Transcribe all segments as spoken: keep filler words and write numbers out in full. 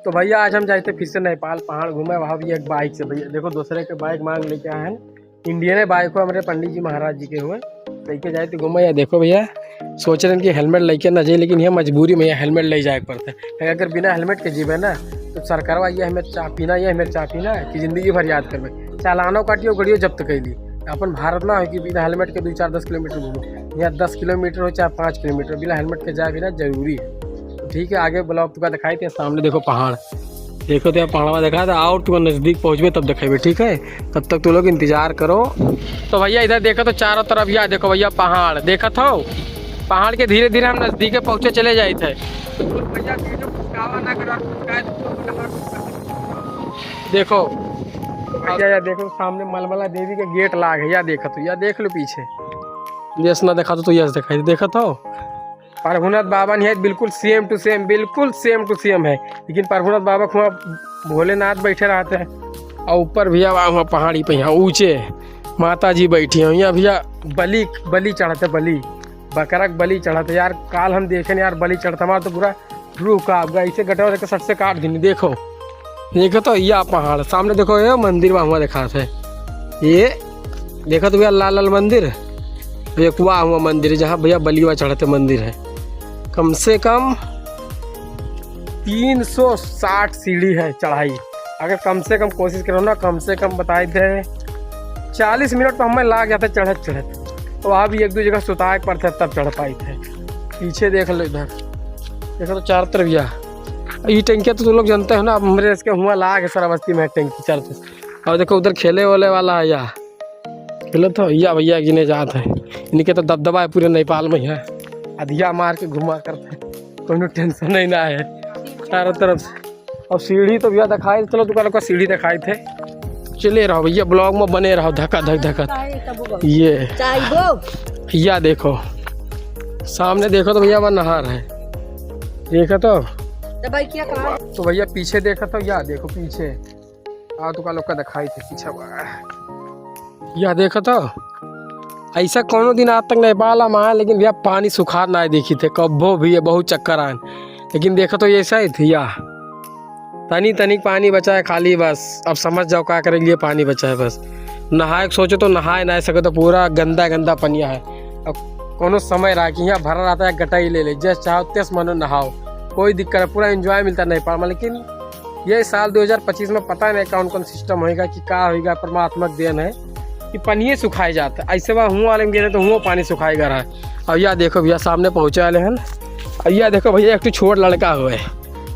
तो भैया, आज हम जाइत है फिर से नेपाल पहाड़ घूमे, वहाँ भी एक bike से। भैया देखो, दूसरे के bike मांग लेके आए हैं, Indian bike हो, हमरे पंडित जी महाराज जी के हुए, लेके जाइत घूमे। या देखो भैया, सोच रहे हैं कि helmet लेके ना जाए, लेकिन यह मजबूरी में यह helmet ले जाए के पड़ता है। अगर बिना helmet के जीवे ना, तो सरकारवा ये हमें चापी ना, ये हमें चापी ना कि जिंदगी भर याद करबे। चालानो काटियो, गड़ियो जब्त कैली। अपन भारत ना हो कि बिना helmet के दो चार दस किलोमीटर घूमो, यहाँ दस किलोमीटर हो चाहे पाँच किलोमीटर, बिना helmet के जाए भी ना जरूरी है। तो ठीक है, आगे vlog तुका दिखाई थे, सामने देखो पहाड़, देखो तो यहाँ पहाड़वा देखा था, और तुका नजदीक पहुँचबे तब देखेबे, ठीक है? तब तक तू लोग इंतजार करो। तो भैया इधर देखो तो चारों तरफ, या देखो भैया पहाड़, देखत हो पहाड़ के, धीरे धीरे हम नजदीके पहुँचे चले जाइत है। भैया video कुछ गावा ना करो, कुछ गाए तो देखो भैया, या देखो सामने मलमला देवी के gate लाग है, या देखत हो, या देख लो पीछे, यस ना देखा तो, तो यस दिखाई, देखत हो। प्रभुनाथ बाबा नहीं है, बिल्कुल same to same, बिल्कुल same to same है। लेकिन प्रभुनाथ बाबा को वहाँ भोलेनाथ बैठे रहते हैं, और ऊपर भैया वहाँ, वहाँ पहाड़ी पे यहाँ ऊंचे माता जी बैठी हैं। यहाँ भैया बलि, बलि चढ़ाते, बलि, बकरा के बलि चढ़ाते। यार काल हम देखे ना यार, बलि चढ़ता, हमारा तो पूरा रूह कांप गया, ऐसे गटवा देख के सट से काट दीनी। देखो, देखो तो या पहाड़ सामने, देखो ये मंदिर वहाँ, वहाँ दिखात है, ये देखो तो भैया लाल लाल मंदिर, एक वहाँ हुआ मंदिर है जहाँ भैया बलिवा चढ़ाते मंदिर है। कम से कम तीन सौ साठ सीढ़ी है चढ़ाई। अगर कम से कम कोशिश करो ना, कम से कम बताई दे, चालीस मिनट तो हमें लाग जाते चढ़त चढ़त, तो वहाँ भी एक दो जगह सुताए के पड़ते तब चढ़ पाई थे। पीछे देख लो इधर, देखो तो चारों तरफ या, ये टंकिया तो तुम लोग जानते हो ना, अब हमरे इसके हुआ लाग है सारा बस्ती में टंकी चारों तरफ। और देखो उधर खेले वाले वाला है या, खेलत हो या भैया गिने जात है। इनके तो दबदबा है पूरे नेपाल में है, अधिया मार के घुमा करते हैं, कोनो tension नहीं ना है चारों तरफ से। और सीढ़ी तो भैया दिखाई, चलो दुकान का सीढ़ी दिखाई थे, चले रहो भैया vlog में बने रहो, धका धक धका। ये चाहबो। या देखो सामने देखो तो भैया वहाँ नहर है, देखो तो। तो भाई क्या कहा? तो भैया पीछे देखो तो, या देखो पीछे, आ तुका लोग का दिखाई थे पीछे वहाँ। या देखो तो, ऐसा कोनो दिन आज तक नेपाल हम आए, लेकिन भैया पानी सुखार ना देखी थे कब्बो भी, ये बहुत चक्कर आए। लेकिन देखो तो ऐसा ही थी या, तनी तनी पानी बचा है खाली बस। अब समझ जाओ का करे लिए पानी बचा है बस। नहाए के सोचो तो नहाए ना सके, तो पूरा गंदा गंदा पनिया है। अब कोनो समय रहा कि यहाँ भरा रहता है, गटाई ले ले, जस चाहो तस मनो नहाओ, कोई दिक्कत है, पूरा enjoy मिलता है नेपाल में। लेकिन ये साल दो हज़ार पच्चीस में पता नहीं कौन कौन system होएगा कि का होएगा, परमात्मा की देन है कि पनिये सुखाए जाता है। ऐसे वहाँ हुआ वाले में गिरे तो हुआ पानी सुखाएगा रहा। अब या देखो भैया सामने पहुँचे वाले हैं। अब या देखो भैया एक ठो छोट लड़का हुए,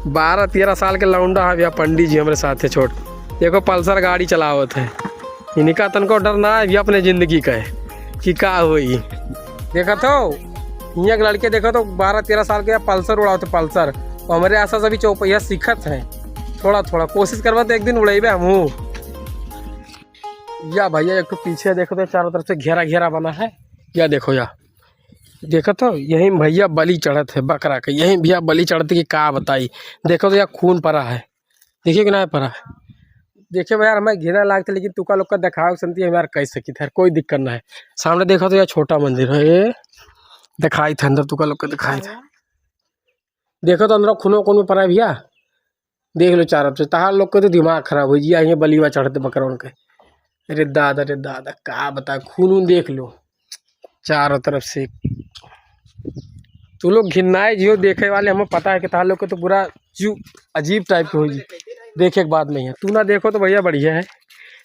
बारह तेरह साल के लौंडा है भैया, पंडित जी हमरे साथ है छोट। देखो पल्सर गाड़ी चलावत है, इनका तनको डर ना है भैया अपने जिंदगी का है कि का होई। देखत हो, हियाँ के लड़के देखत हो, बारह तेरह साल के पल्सर उड़ावत है, पल्सर। और हमरे आसपास अभी चौपहिया सीखत है, थोड़ा थोड़ा कोशिश करबा तो एक दिन उड़ेबे हमहू। या भैया एक ठो पीछे देखो तो चारों तरफ से घेरा घेरा बना है। या देखो या, देखत हो यही भैया बलि चढ़त है बकरा के, यही भैया बलि चढ़त है कि का बताई। देखो तो या खून परा है, देखिए कि ना परा। देखिए भैया, हमें घिना लागत है, लेकिन तुका लोग का देखावे के संती हम यार कह सकित है, कोई दिक्कत ना है। सामने देखो तो यार छोटा मंदिर है, ये दिखाई थे अंदर, तुका लोग का दिखाई थे। देखो तो अंदर खूनो कौन में परा है भैया, देख लो चारों से। तहार लोग के तो दिमाग खराब हो जिया, ये बलिवा चढ़ते बकरवन के। अरे दादा, अरे दादा, का बता, खून उन देख लो चारों तरफ से। तू लोग घिन्नाए जियो देखे वाले, हमें पता है कि तहार लोग के तो पूरा जीव अजीब टाइप के हो जी, देखे के बाद में है। तू ना देखो तो भैया बढ़िया है,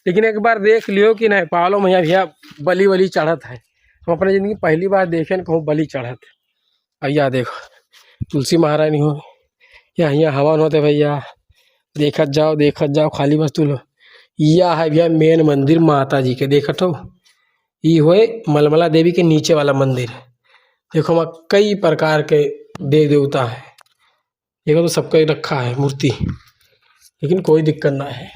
लेकिन एक बार देख लियो कि नेपालो में भैया बलि वलि चढ़त है। हम अपने जिंदगी पहली बार देखे न कहूँ बलि चढ़त। और या देखो तुलसी महारानी हो, या यहाँ हवन होते भैया, देखत जाओ, देखत जाओ खाली बस तू लोग। या है भैया मेन मंदिर माता जी के, देखत हो, ई होए मलमला देवी के नीचे वाला मंदिर। देखो, वहाँ कई प्रकार के देव देवता है। देखो, तो सबका रखा है मूर्ति, लेकिन कोई दिक्कत ना है।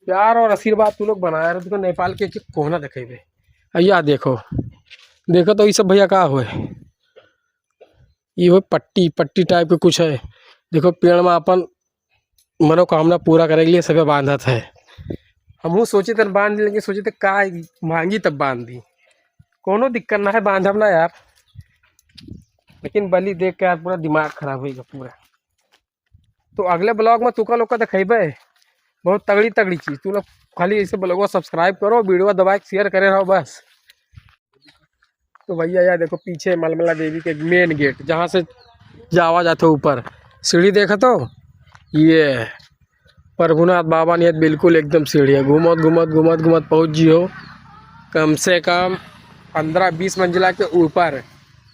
प्यार और आशीर्वाद तू लोग बनाए रहो। देखो, नेपाल के एक एक कोना देखेबे। आ, या देखो, देखो तो, ई सब भैया का होए, ई होए पट्टी, पट्टी टाइप के कुछ है। देखो, पेड़ में अपन मनोकामना पूरा करे के लिए सबे बांधत है। हमहू सोचे तन बांध दी, लेकिन सोचे थे का मांगी तब बांध दी। कोनो दिक्कत ना है, बांधब ना यार। लेकिन बलि देख के यार पूरा दिमाग खराब होइगा पूरा। तो अगले vlog में तुका लोग का देखेबे बहुत तगड़ी तगड़ी चीज। तू लोग खाली ऐसे vlog subscribe करो, video दबा के share करे रहो बस। तो भैया यार देखो पीछे मलमला देवी के main gate, जहाँ से जावा जाते ऊपर, सीढ़ी देखा तो ये प्रभुनाथ बाबा नियत बिल्कुल एकदम सीढ़ी है। घूमत घूमत घूमत घूमत पहुँच जियो कम से कम पन्द्रह बीस मंजिला के ऊपर,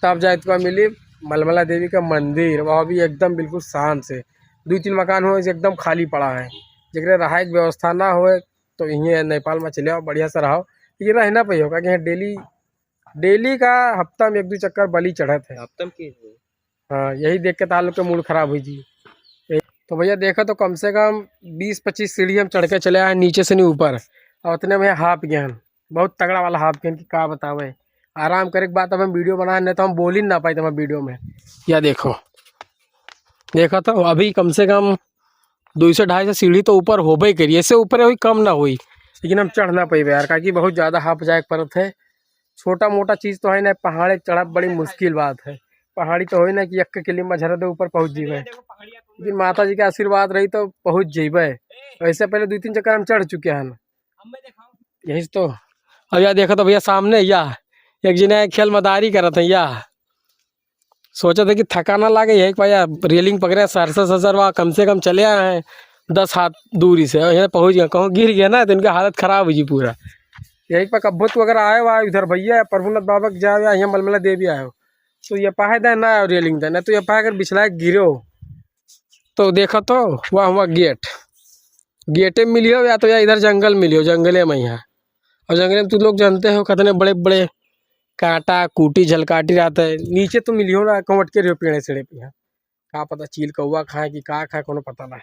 तब जाए तुका मिली मलमला देवी का मंदिर। वह भी एकदम बिल्कुल शांत से, दो तीन मकान हो एकदम खाली पड़ा है। जेकरे रहाए के व्यवस्था ना होए तो इहें नेपाल में चले आओ, बढ़िया से रहो। ये रहना पे हो, काहे कि यहाँ daily, daily का हफ्ता में एक दो चक्कर बलि चढ़त है। हफ्ता में की हुई? हाँ, यही देख के तार लोग के mood खराब हुई जी। ए, तो भैया देखा तो कम से कम बीस पच्चीस सीढ़ी हम चढ़ के चले आए नीचे से नहीं ऊपर, और उतने में हाफ गए हैं, बहुत तगड़ा वाला हाफ गए हैं कि का बतावे। आराम करे के बाद अब हम video बनाए, नहीं तो हम बोल ही ना पाए हम video में। या देखो, देखा तो अभी कम से कम दो सौ ढाई सौ सीढ़ी तो ऊपर होबे करी, ऐसे ऊपर अभी कम ना हुई, लेकिन हम चढ़ ना पाइबे यार, काहे कि बहुत ज़्यादा हाफ जाए के पड़त है। छोटा मोटा चीज़ तो है ना, पहाड़े चढ़ब बड़ी मुश्किल बात है। पहाड़ी तो होई ना कि एक किली में झरा दे ऊपर पहुँच जीबे, लेकिन माता जी के आशीर्वाद रही तो पहुँच जीबे। वैसे पहले दो तीन चक्कर हम चढ़ चुके हैं। यही से तो। अब या देखो तो भैया सामने या एक जने खेल मदारी करत है या सोचत है कि थका ना लागे, यही भैया railing पकड़े सरसा ससर वा कम से कम चले आए हैं दस हाथ दूरी से, और यहाँ पहुँच गए, कहूँ गिर गया ना तो इनका हालत खराब हो जी पूरा। यही पर कब्बो तू अगर आए हुआ इधर भैया प्रभुनाथ बाबा के जाए या यहाँ मलमला देवी आए हो तो ये पाहे दे ना railing दे ना तो ये पाहे अगर बिछला के गिरो तो देखो तो वह हुआ gate, gate में मिलियो या तो या इधर जंगल मिलियो, जंगले में यहाँ। और जंगले में तू लोग जानते हो कितने बड़े बड़े कांटा कूटी झलकाटी रहता है, नीचे तो मिलियो ना कहूँ अटके रहो पेड़े सेड़े पे यहाँ। का पता चील कौवा खाए कि का खाए, कोनो पता ना है।